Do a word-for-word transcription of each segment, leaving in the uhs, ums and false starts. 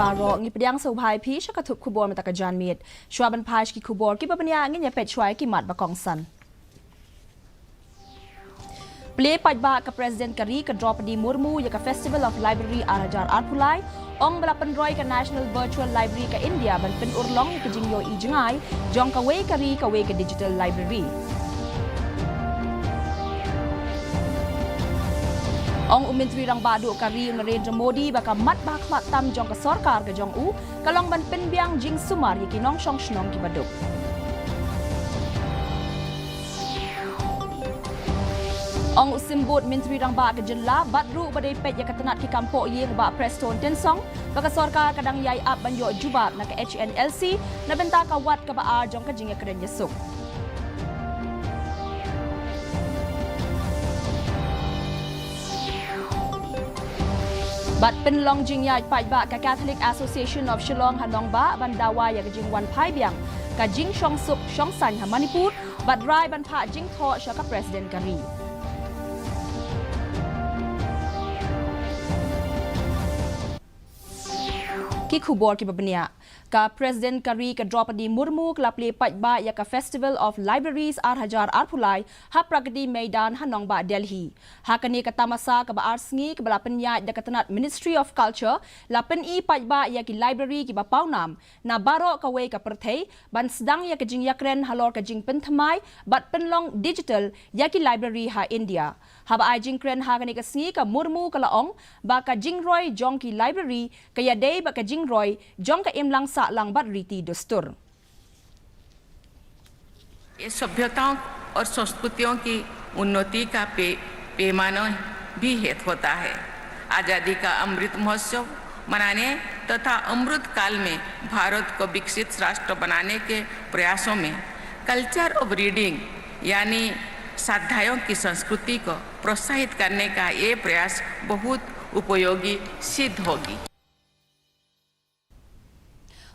Baroh, ngi pdiang sngewbha ïa phi sha ka thup khubor mynta ka janmiet. Shuwa ban phai sha ki khubor kiba bniah, ngin ïa peit shuwa ïa ki mat ba kongsan. Plie paidbah ka President ka ri ka Droupadi Murmu ïa ka Festival of Library ar hajar arphew lai, ong ba la pynroi ka National Virtual Library ka India ban pynurlong ïa ka jingïohi jngai jong kawei ka ri kawei ka digital library. Ong u Myntri Rangbah Duh ka ri u Narendra Modi ba ka mat ba ha khmat tam jong ka sorkar ka jong u ka long ban pynbiang jingsumar ïa ki nongshong shnong kiba duk. Ong u Symbud Myntri Rangbah ka jylla bad ruh ba dei peit ïa ka tnat ki kam pohïing u Bah Prestone Tynsong ba ka sorkar ka dang ïai ap ban ïoh jubab na ka H N L C na bynta ka wat kaba ar jong ka jingïakren ïasuk. Bad pynlong jingïaid paidbah ka Catholic Association of Shillong ha Nongbah ban dawa ïa ka jingwan phai biang ka jingshong suk shong saiñ ha Manipur bad rai ban phah jingthoh sha ka President ka ri. Ki khubor kiba bniah. Ka President ka ri ka Droupadi Murmu ka la plie paidbah ïa ka Festival of Libraries ar hajar arphew lai ha Pragati Maidan ha Nongbah Delhi. Ha kane ka tamasa kaba ar sngi kaba la pynïaid da ka tnat Ministry of Culture, la pyni paidbah ïa ki library kiba pawnam na baroh kawei ka pyrthei ban sdang ïa ka jingïakren halor ka jingpynthymmai bad pynlong digital ïa ki library ha India. Haba ai jingkren ha kane ka sngi, ka Murmu ka la ong ba ka jingroi jong ki library ka ïadei bad ka jingroi jong ka imlang sahlang bad riti dustur. ये सभ्यताओं और संस्कृतियों की उन्नति का पे, पैमाना भी हेतु होता है। आजादी का अमृत महोत्सव मनाने तथा अमृत काल में भारत को विकसित राष्ट्र बनाने के प्रयासों में कल्चर ऑफ रीडिंग यानी स्वाध्यायों की संस्कृति को प्रोत्साहित करने का ये प्रयास बहुत उपयोगी सिद्ध होगी।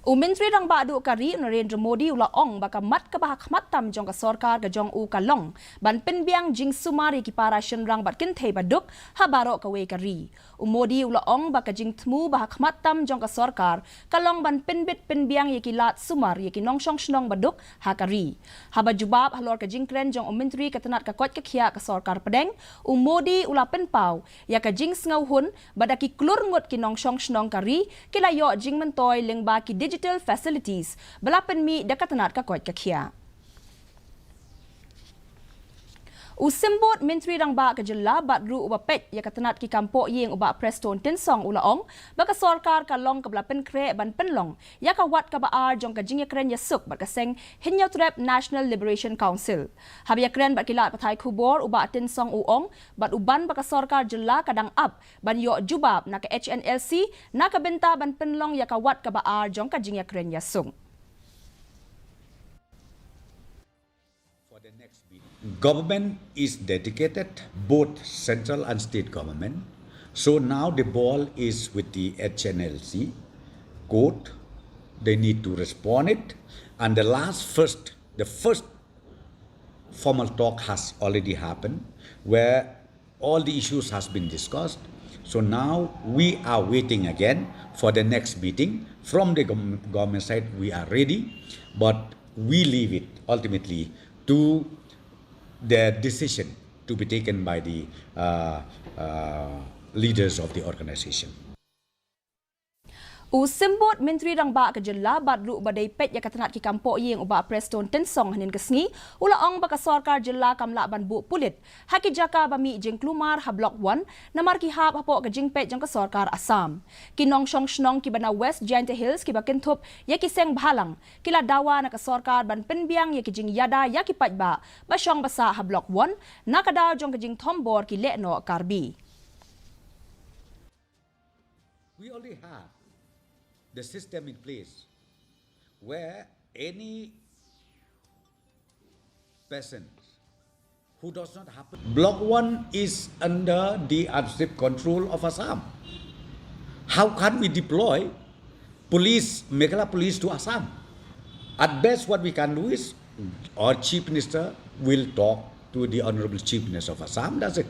U Myntri Rangbah Duh ka ri u Narendra Modi u la ong ba ka mat kaba ha khmat tam jong ka sorkar ka jong u ka long ban pynbiang jingsumar ïa ki para shynrang bad kynthei ba duk ha baroh kawei ka ri. U Modi u la ong ba ka jingthmu ba ha khmat tam jong ka sorkar ka long ban pynbit pynbiang ïa ki lad sumar ïa ki nongshong shnong ba duk ha ka ri. Haba jubab halor ka jingkren jong u Myntri ka tnat ka koit ka khiah ka sorkar pdeng, u Modi u la pynpaw ïa ka jingsngewhun ba da ki klur ngut ki nongshong shnong ka ri ki la ïoh jingmyntoi lyngba ki digital facilities ba la pynmih da ka tnat ka koit ka khiah. U Symbud Myntri Rangbah ka jylla bad ruh uba peit ïa ka tnat ki kam pohïing u Bah Prestone Tynsong u la ong ba ka sorkar ka long kaba la pynkhreh ban pynlong ïa ka wat kaba ar jong ka jingïakren ïasuk bad ka seng Hynñiewtrep National Liberation Council. Haba ïakren bad ki lad pathai khubor u Bah Tynsong u ong bad u ban ba ka sorkar jylla ka dang ap ban ïoh jubab na ka H N L C na ka bynta ban pynlong ïa ka wat kaba ar jong ka jingïakren ïasuk. For the next meeting. Government is dedicated, both central and state government. So now the ball is with the H N L C court. They need to respond it. And the last first, the first formal talk has already happened where all the issues has been discussed. So now we are waiting again for the next meeting. From the government side, we are ready, but we leave it ultimately to the decision to be taken by the uh, uh, leaders of the organization. U Symbud Myntri Rangbah ka jylla bad ruh ba dei peit ïa ka tnat ki kam pohïing u Bah Prestone Tynsong hynnin ka sngi u la ong ba ka sorkar jylla kam lah ban buh pulit ha ki jaka ba mih jingkulmar ha Block One namar ki hap hapoh ka jingpeit jong ka sorkar Assam. Ki nongshong shnong kiba na West Jaintia Hills kiba kynthup ïa ki seng bhalang ki la dawa na ka sorkar ban pynbiang ïa ki jingïada ïa ki paidbah ba shong ba sah ha Block One na ka daw jong ka jingthombor ki lehnoh Karbi. We already have the system in place where any person who does not happen. Block one is under the administrative control of Assam. How can we deploy police, Meghalaya police to Assam? At best, what we can do is our chief minister will talk to the honorable chief minister of Assam, that's it.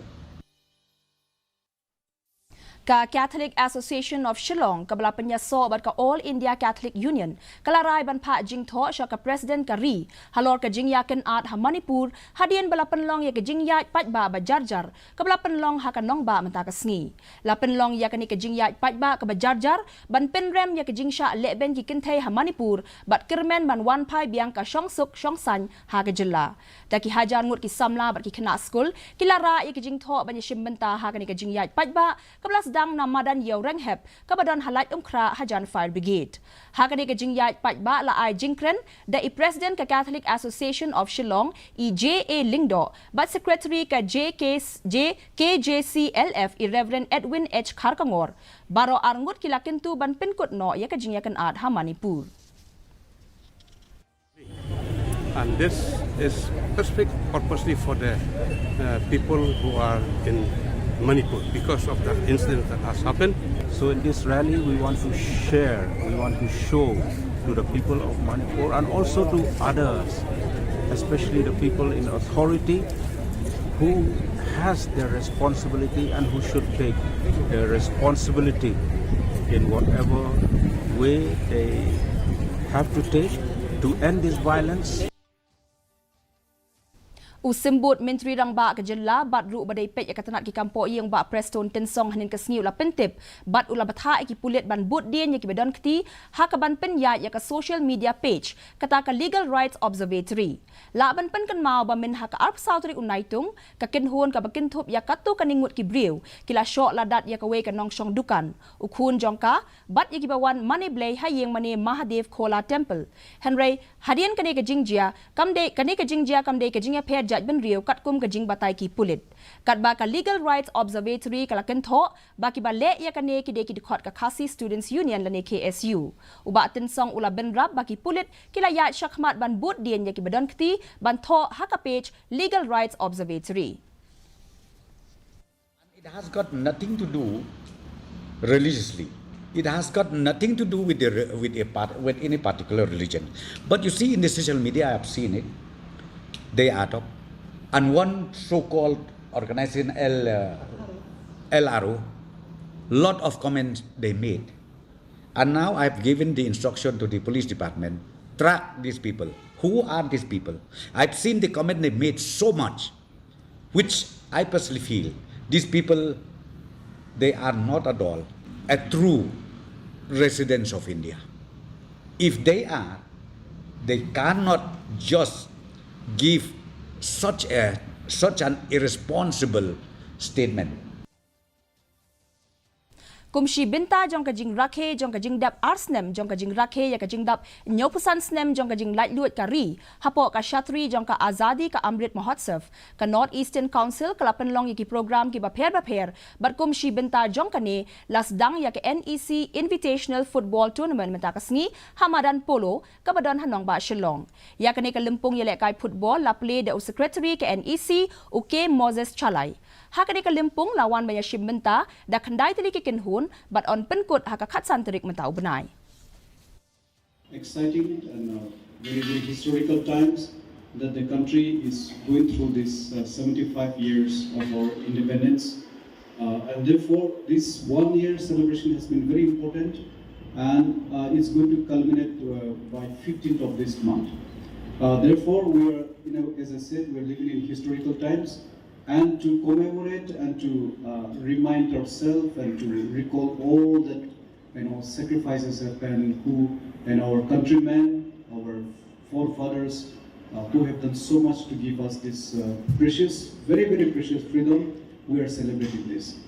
Ka Catholic Association of Shillong, kaba la pynïasoh bad ka All India Catholic Union, ka la rai ban phah jingthoh sha ka President ka ri halor ka jingïakynad ha Manipur, hadien ba la pynlong ïa ka jingïaid paidbah ba jar jar kaba la pynlong ha ka nongbah mynta ka sngi. La pynlong ïa kane ka jingïaid paidbah kaba jar jar ban pynrem ïa ka jingshah lehbeiñ ki kynthei ha Manipur bad kyrmen ban wanphai biang ka shongsuk shongsaiñ ha ka jylla. Da ki hajar ngut ki samla bad ki khynnah skul ki la rah ïa ka jingthoh ban ïashim bynta ha kane ka jingïaid paidbah kaba la sdang na madan Ïew Renghep kaba don ha Laitumkhrah hajan Fire Brigade. Ha kane ka jingïaid paidbah la ai jingkren da i President ka Catholic Association of Shillong, i J A Lyngdoh, bad Secretary ka J K, J, K J C L F, i Reverend Edwin H Kharkongor. Baroh arngut ki la kyntu ban pynkut noh ïa ka jingïakynad ha Manipur. And this is specific purposely for the uh, people who are in Manipur because of the incident that has happened. So in this rally, we want to share, we want to show to the people of Manipur and also to others, especially the people in authority, who has their responsibility and who should take their responsibility in whatever way they have to take to end this violence. U Symbud Myntri Rangbah ka jylla bad ruh ba dei peit ïa ka tnat ki kam poh ïing, Bah Prestone Tynsong, hynnin ka sngi u la pyntip bad u la bthah ïa ki pulit ban bud dien ïa kiba don kti ha kaban pynïaid ïa ka social media page kata ka Legal Rights Observatory. Lah ban pynkynmaw ba mynha ka arphew saw tarik u Naitung, ka kynhun kaba kynthup ïa katto katne ngut ki briew ki la shoh ladat ïa kawei ka nongshong dukan, u khun jong ka bad ïa kiba wan mane blei ha ïing mane Mahadev Khola Temple. Hynrei hadien kane ka jingjia kam dei, kane ka jingjia kam dei ka jingïapher jaitbynriew katkum ka jingbatai ki pulit. Katba ka Legal Rights Observatory ka la kynthoh ba kiba leh ïa kane ki dei ki dkhot ka Khasi Students Union lane K S U. U Bah Tynsong u la bynrap ba ki pulit ki la ïaid shakhmat ban bud dien ïa kiba don kti ban thoh ha ka page Legal Rights Observatory. It has got nothing to do religiously. It has got nothing to do with the, with a part, with any particular religion. But you see, in the social media, I have seen it. They are talk, and one so-called organization, L, uh, L R O, lot of comments they made. And now I've given the instruction to the police department, track these people. Who are these people? I've seen the comment they made so much, which I personally feel these people, they are not at all a true residents of India. If they are, they cannot just give such a, such an irresponsible statement. Kum shi bynta jong ka jingrakhe jong ka jingdap ar snem jong ka jingrakhe ïa ka jingdap hynñiewphew san snem jong ka jinglaitluid ka ri, hapoh ka shatri jong ka Azadi ka Amrit Mahotsav, ka North Eastern Council ka la pynlong ïa ki program kiba pher bapher, bad kum shi bynta jong kane la sdang ïa ka N E C Invitational Football Tournament mynta ka sngi ha madan Polo kaba don ha nongbah Shillong. Ïa kane ka lympung ïalehkai football la plie da u Secretary ka N E C, u K Moses Chalai. Ha kane ka lympung la wan ban ïashim bynta da khyndai tylli ki kynhun bad yn pynkut ha ka khatsan tarik mynta u bnai. Exciting and uh, very, very historical times that the country is going through this uh, seventy-five years of our independence. Uh, and therefore, this one year celebration has been very important and uh, it's going to culminate uh, by fifteenth of this month. Uh, therefore, we are, you know, as I said, we're living in historical times and to commemorate and to uh, remind ourselves and to recall all that, you know, sacrifices have been who and our countrymen, our forefathers uh, who have done so much to give us this uh, precious, very, very precious freedom. We are celebrating this.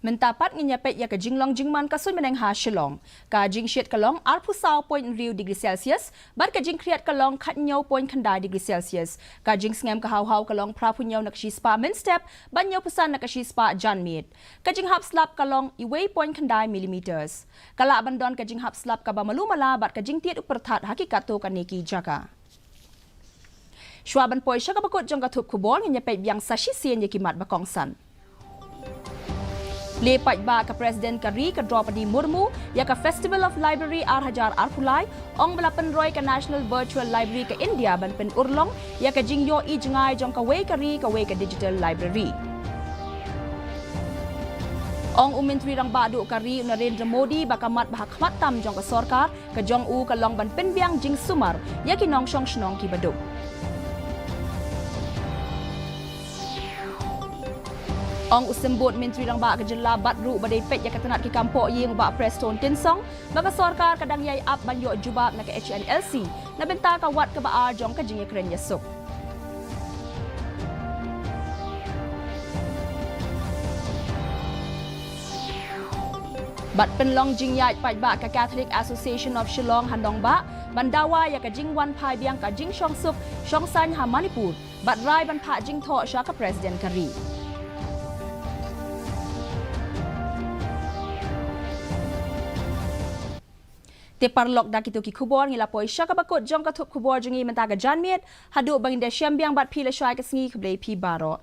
Mynta pat ngin ïa peit ïa ka jinglong jingman ka suiñ bneng ha Shillong. Ka jingshit ka long arphew saw point hynriew degree Celsius bad ka jingkhriat ka long khathynñiew point khyndai degree Celsius. Ka jingsngem ka haw haw ka long phraphew hynñiew na ka shispah mynstep bad hynñiewphew san na ka shispah janmiet. Ka jinghap slap ka long uwei point khyndai millimeters. Ka lah ban don ka jinghap slap kaba malu mala bad ka jingtied u pyrthat ha ki katto katne ki jaka. Shuwa ban poi sha kaba kut jong ka thup khubor, ngin ïa peit biang sa shisien ïa ki mat ba kongsan. Lie paidbah ka President ka ri ka Droupadi Murmu ïa ka Festival of Library ar hajar arphew lai, ong ba la pynroi ka National Virtual Library ka India ban pynurlong ïa ka jingïohi jngai jong kawei ka ri kawei ka digital library. Ong u Myntri Rangbah Duh ka ri u Narendra Modi ba ka mat ba ha khmat tam jong ka sorkar ka jong u ka long ban pynbiang jingsumar ïa ki nongshong shnong ki baduk. Ong u Symbud Myntri Rangbah ka jylla bad ruh ba dei peit ïa ka tnat ki kam poh ïing u Bah Prestone Tynsong ba ka sorkar ka dang ïai ap ban ïoh jubab na ka H N L C na bynta ka wat kaba ar jong ka jingïakren ïasuk. Bad pynlong jingïaid paidbah ka Catholic Association of Shillong ha Nongbah ban dawa ïa ka jingwan phai biang ka jingshongsuk shongsaiñ ha Manipur bad rai ban phah jingthoh sha ka President ka ri. Te paralok, da kito ki khubor ngi la poi sha kaba kut jong ka thup khubor jong ngi mynta ka janmiet. Haduh ba ngin da shem biang bad phi la shwa ka sngi, khublei phi baroh.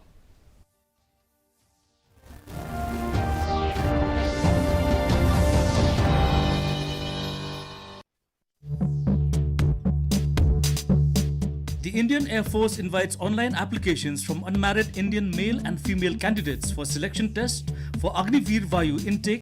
The Indian Air Force invites online applications from unmarried Indian male and female candidates for selection test for Agniveer Vayu intake